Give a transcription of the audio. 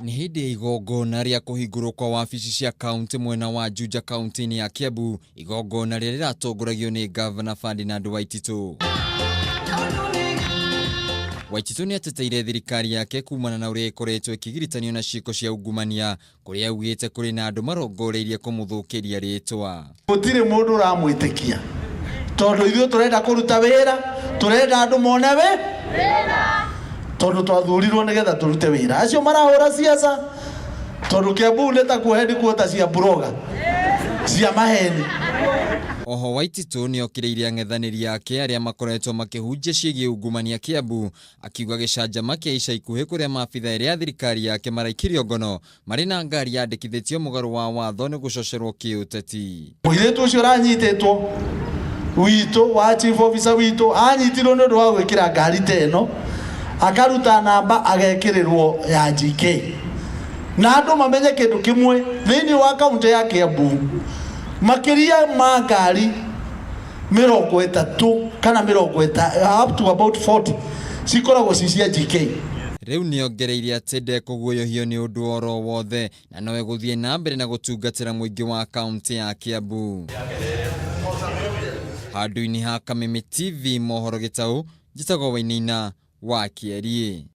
Nĩ hĩndĩ ya igongona rĩa kũhingũrwo kwa wabici cia kaunti mwena wa Juja kaunti-inĩ ya Kiambu, igongona rĩrĩa rĩratongoragio nĩ Ngavana Ferdinand Waititu. Waititu nĩ ateteire thirikari yake kumana na ũrĩa ĩkoretwo ĩkĩgiritanio na ciĩko cia ungumania kũrĩa augĩte kũrĩ na andũ marongoreirie kũmũthũkĩria rĩtwa. Gũtirĩ mũndũ ũramwĩtĩkia tondũ ithuĩ tũrenda kũruta wĩra, tũrenda andũ mone wĩ tondũ twathurirwo nĩgetha tũrute wĩra. Acio marahũra siasa tondũ Kiambu nĩ ta kuo headquarter cia blogger cia maheni. Oho Waititũ nĩokĩrĩire ang'ethanĩri ake arĩa makoretwo makĩhunjia ciĩgiĩ ungumania Kiambu, akiuga gĩcanjama kĩa ica ikuhĩ kũrĩa maabitha erĩ a thirikari yake maraikirio ngono marĩ na ngari yandĩkithĩtio mũgarũ wa watho nĩ gũcocerwo kĩũteti. Mũirĩtu ũcio ũranyitĩtwo witũ wa chief officer witũ anyitirwo nĩ ũndũ wa gwĩkĩra ngari ta ĩno akaruta namba agekĩrĩrwo ya GK na andũ mamenye kĩndũ kĩmwe thĩinĩ wa kaunti ya Kiambu makĩria ma ngari 30 kana up to about 40 cikoragwo ci cia GK. Rĩu nĩongereire atĩ ndekũguoyohio nĩ ũndũ oro wothe na no egũthiĩ na mbere na gũtungatĩra mũingĩ wa kaunti ya Kiambu. Handũ-inĩ ha Kameme TV mohoro gĩtaũ, njĩtagwo Wainaina wa Kĩeriĩ.